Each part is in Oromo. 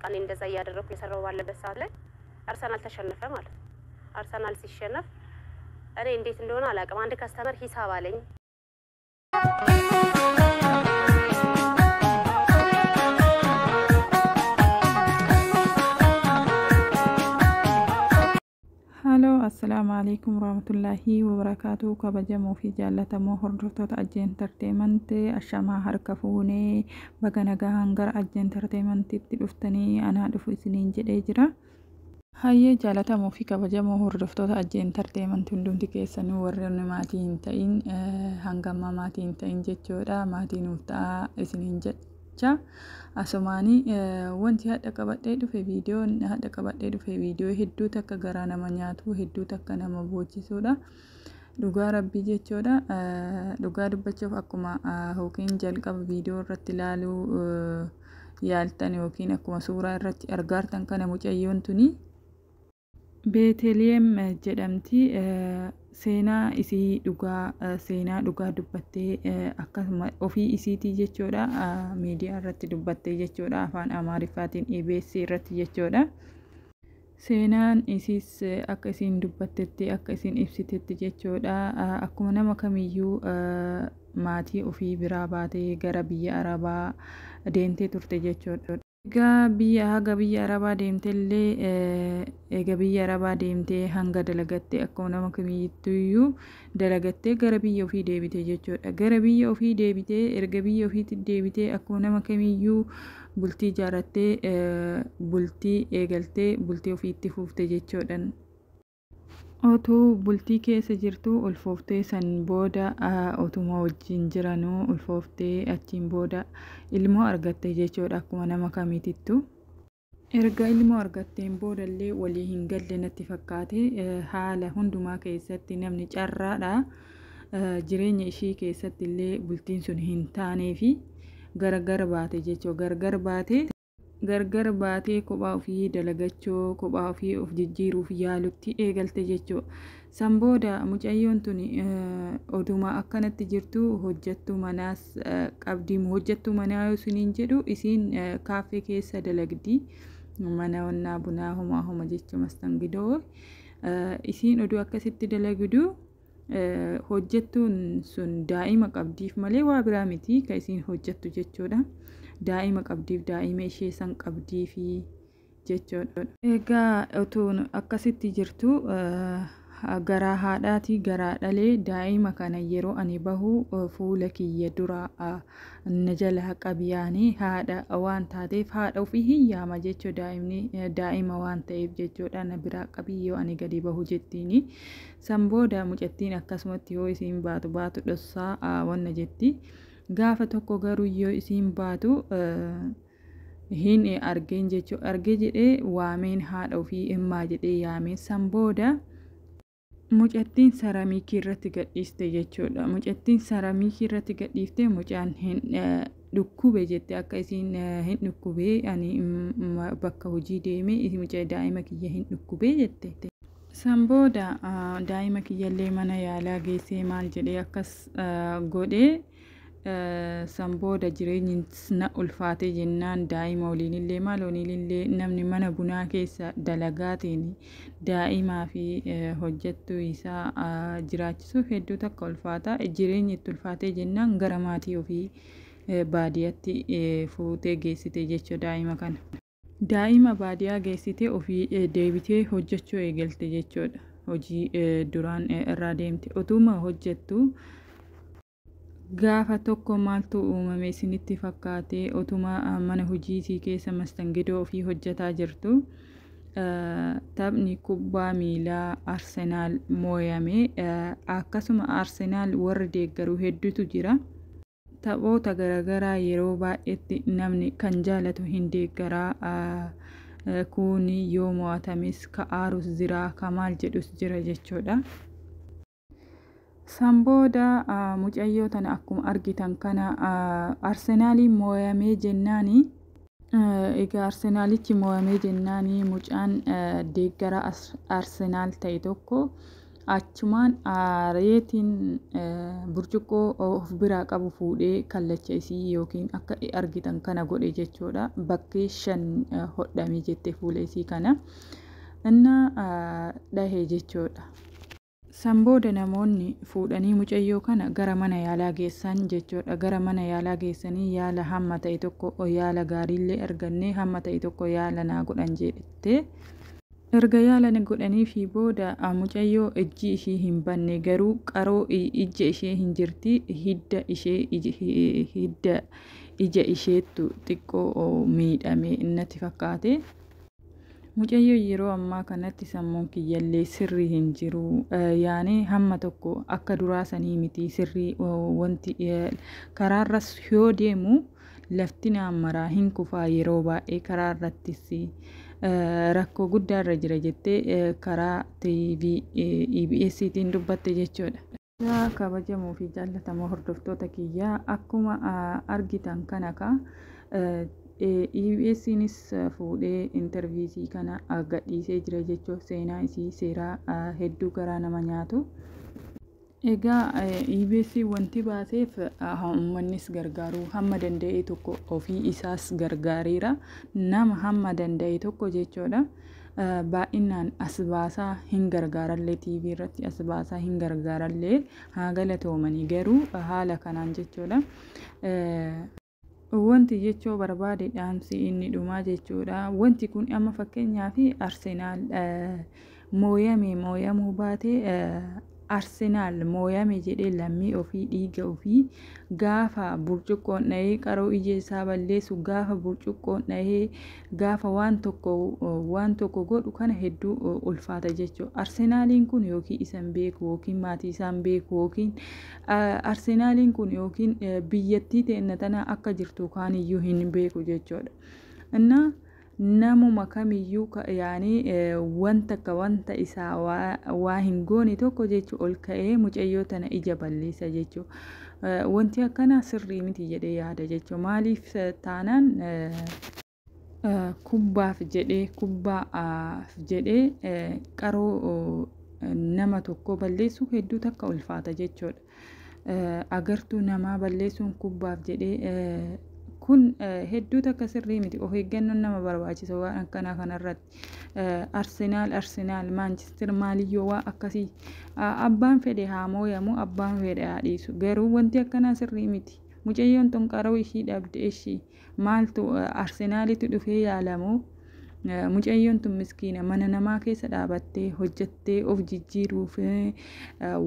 እኔ እንደዛ እያደረኩ የሰራው ባለበት ሰዓት ላይ አርሰናል ተሸነፈ ማለት ነው። አርሰናል ሲሸነፍ እኔ እንዴት እንደሆነ አላውቅም። አንድ ከስተመር ሂሳብ አለኝ። Halo, assalaamu alaikum warahmatullaahi wabarakaatu. Kabajamoo fi jaallatamoo hordoftoota Ajjee Entertainment, ashamaa, harka fuunee, baga nagaan gara Ajjee Entertainmentitti dhuftanii, anaa dhufu isiniin jedhee jira. Hayyee, jaallatamoo fi kabajamoo hordoftoota Ajjee Entertainment, hundumti keessanuu warroonni maatii hin ta'in, hangamma maatii hin ta'in jechuudha, maatii nuuf ta'aa isiniin jecha. Asumaanii wanti hadha qabadhee dhufe, viidiyoon hadha qabadhee dhufe, viidiyoo hedduu takka garaa nama nyaatu, hedduu takka nama boochisuudha. Dhugaa rabbii jechuudha. Dhugaa dubbachuuf, akkuma yookiin jalqaba viidiyoo irratti ilaaluu yaaltan yookiin akkuma suuraa irratti argaartan kana, mucayyoon tuni Beeteliyeem jedhamti. Seenaa isii dhugaa, seenaa dhugaa dubbattee, akkasuma ofii isiitii jechuudha, miidiyaa irratti dubbattee jechuudha, afaan Amaariffaatiin EBS irratti jechuudha. Seenaan isiis akka isiin dubbattetti, akka isiin ibsitetti jechuudha, akkuma nama kamiyyuu maatii ofii biraa baatee gara biyya Arabaa deemtee turte jechuudha. Egaa biyya haga biyya Arabaa deemtellee, egaa biyya Arabaa deemtee hanga dalagattee, akkuma nama kamiyyittuyyuu dalagattee gara biyya ofii deebite jechuudha. Gara biyya ofii deebitee, erga biyya ofiitti deebitee, akkuma nama kamiyyuu bultii ijaarrattee, bultii eegaltee, bultii ofiitti fuufte jechuudha. Otuu bultii keessa jirtu ulfooftee, san booda otuma wajjin jiranuu ulfooftee, achiin booda ilmoo argatte jechuudha, akkuma nama kamiitittu. Erga ilmoo argatteen boodallee walii hin galle natti fakkaate. Haala hundumaa keessatti namni carraadha. Jireenya ishii keessatti illee bultiin sun hin taaneefi gargar baate jechuudha. Gargar baate, gargar baatee kophaa ofii dalagachuu, kophaa ofii of jijjiiruuf yaalutti eegalte jechuudha. San booda mucayyoon tun oduma akkanatti jirtu hojjettuu manaas qabdi. Hojjettuu manaa yoo isiniin jedhu, isiin kaaffee keessa dalagdi. Mana wannaa bunaa homaa homa jechuu mastangidoo. Isiin oduu akkasitti dalagdu, hojjettuun sun daa'ima qabdiif malee waa biraa miti kan isiin hojjettu jechuudha. Daa'ima qabdiif, daa'ima ishee san qabdiifi jechuudha. Egaa otuun akkasitti jirtu, garaa haadhaati garaa dhalee, daa'ima kana yeroo ani bahu fuula kiyya dura na jalaa qabiyaanii, haadha waan taateef haadha ofii hin yaama jechuu, daa'imni daa'ima waan ta'eef jechuudha, na biraa qabii yoo ani gadi bahu jettiini. San booda mucattiin akkasumatti yoo isiin baatu baatu dhossaa wanna jetti. Gaafa tokko garuu yoo isiin baatu hin argeen jechuudha. Argee jedhee waameen, haadha ofii himmaa jedhee yaameen. San booda mucattiin saramiikii irratti gadhiiste jechuudha. Mucattiin saramiikii irratti gadhiifte, mucaan hin dhukkube jette, akka isiin hin dhukkubee, ani bakka hojii deeme, mucaa daa'ima kiyya hin dhukkubee jette. San booda daa'ima kiyyallee mana yaalaa geessee, maal jedhee akkas godhee, san booda jireenyi na ulfaate jennaan, daa'ima waliinillee maal waliinillee, namni mana bunaa keessa dalagaatiin daa'imaa fi hojjettuu isaa jiraachisuuf hedduu takka ulfaata. Jireenyi itti ulfaatee jennaan gara maatii ofii baadiyyaatti fuutee geessite jechuudha daa'ima kana. Daa'ima baadiyyaa geessitee, ofii deebitee hojjechuu eegalte jechuudha. Hojii duraan irraa deemte otuma hojjettu, gaafa tokko maaltu uumame isinitti fakkaate? Otuma mana hojiitii keessa mastangidoo ofii hojjetaa jirtu, taphni kubbaa miilaa Arsenaal mooyame. Akkasuma Arsenaal warri deeggaru hedduutu jira. Taphoota garaagaraa yeroo baay'eetti namni kan jaalatu hin deeggaraa. Kun yoo mo'atames ka aarus jira, ka maal jedhus jira jechuudha. San booda mucayyoo tana akkuma argitan kana, Arsenaaliin mooyamee jennaani, egaa Arsenaalichi mooyamee jennaani, mucaan deeggara Arsenaal ta'e tokko Achumaan aareetiin burcuqqoo of biraa qabu fuudhee kallacha isii yookiin akka argitan kana godhe jechuudha. Bakkee 5 hodhame jette fuula isii kana. Inna dhahe jechuudha. San booda namoonni fuudhanii mucayyoo kana gara mana yaalaa geessan jechuudha. Gara mana yaalaa geessanii yaala hamma ta'e tokko, yaala gaariillee argannee hamma ta'e tokko yaala naa godhan jette. Erga yaala godhanii fi booda mucayyoo ijji ishii hin banne, garuu qaroo ija ishee hin jirti, hidda ishee, hidda ija isheettu xiqqoo miidhame natti fakkaate. Mucayyoo yeroo ammaa kanatti sammuun kiyyallee sirrii hin jiru. Yaani hamma tokko akka duraa sanii miti sirrii, wanti karaarras yoo deemu lafti naammaraa hin kufaa, yeroo baay'ee karaa irrattis rakkoo guddaa irra jira jettee karaa TV EBStiin dubbatte jechuudha. Kabajamoo fi jaallatamoo hordoftoota kiyyaa, akkuma argitan kana ka EBSnis fuudhee interview kana gadhiisee jira jechuudha. Seenaa isii seeraa hedduu garaa nama nyaatu. Egaa EBS wanti baaseef uummannis gargaaruu hamma danda'e tokko ofii isaas gargaareera. Nama hamma danda'e tokko jechuudha. Baay'inaan as baasaa hin gargaarallee, TV irratti as baasaa hin gargaarallee, haa galatoomanii, garuu haala kanaan jechuudha. Wanti jechuu barbaade dhaamsi inni dhumaa jechuudha. Wanti kun amma fakkeenyaaf Arsenaal mooyame mooyamuu baate, Arsenaal mooyame jedhee lammii ofii, dhiiga ofii gaafa burcuqqoon dhahee qaroo ija isaa balleessu, gaafa burcuqqoon dhahee gaafa waan tokko godhu kana hedduu ulfaata jechuudha. Arsenaaliin kun yookiin isan beeku yookiin maatii isaan beeku yookiin Arsenaaliin kun yookiin biyyattii teenna tana akka jirtu kaaniyyuu hin beeku jechuudha. Innaa namuma kamiyyuu yaani wanta akka wanta isaa waa hin goone tokko jechuu ol ka'ee mucayyoo tana ija balleessa jechuudha. Wanti akkanaa sirrii miti jedhee yaada jechuudha. Maaliif taanaan kubbaaf jedhee qaroo nama tokko balleessu hedduu takka ulfaata jechuudha. Agartuu namaa balleessuun kubbaaf jedhee kun hedduu takka sirrii miti. Of eeggannoon nama barbaachisa waan akkanaa kanarratti. Arsenaal, Arsenaal, Maanchister maaliyyoo waa akkasii abbaan fedhe haa mooyamu, abbaan fedhe haa dhiisu, garuu wanti akkanaa sirrii miti. Mucayyoon tun qaroo ishii dhabde, ishii maaltu Arsenaalitu dhufee yaalamu? Mucayyoon tun miskiina, mana namaa keessa dhaabattee hojjattee of jijjiiruuf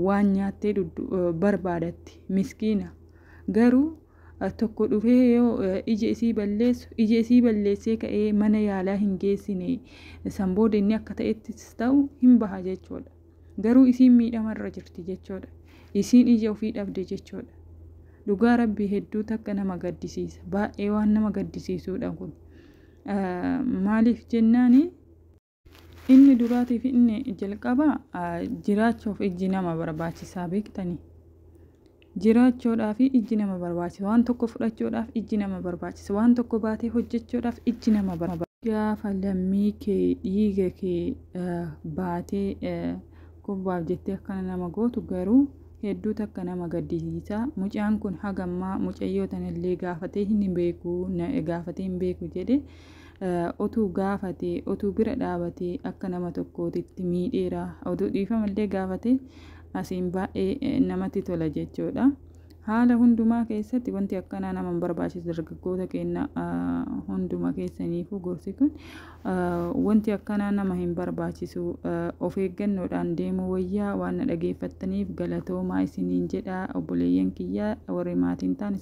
waan nyaattee barbaadatti, miskiina. Garuu tokko dhufee yoo ija isii balleessu, ija isii balleessee ka'ee mana yaalaa hin geessine, san booda inni akka ta'ettis ta'u hin baha jechuudha. Garuu isiin miidhamarra jirti jechuudha. Isiin ija ofii dhabde jechuudha. Dhugaa Rabbii hedduu takka nama gaddisiisa. Baay'ee waan nama gaddisiisuudha kun. Maaliif jennaani, inni duraatiif inni jalqaba jiraachuuf ijji nama barbaachisaa beektanii. Jiraachuudhaaf ijji nama barbaachisa. Waan tokko fudhachuudhaaf ijji nama barbaachisa. Waan tokko baatee hojjechuudhaaf ijji nama barbaachisa. Gaafa lammii kee, dhiiga kee baatee kubbaaf jettee akkana nama gootu garuu hedduu takka nama gaddisiisa. Mucaan kun hagammaa mucayyoo tanallee gaafatee hin beeku, gaafatee hin beeku jedhe, otuu gaafatee, otuu bira dhaabatee akka nama tokkootitti miidheera. Otuu dhiifamallee gaafatee asiin baay'ee namatti tola jechuudha. Haala hundumaa keessatti wanti akkanaa nama hin barbaachisu. Dargaggoota keenya hunduma keessaniifuu gorsi kun, wanti akkanaa nama hin barbaachisu, of eeggannoodhaan deemuu wayyaa. Waan na dhageeffattaniif galatoomaa isiniin jedha. Obboleeyyan kiyya warri maatiin ta'an.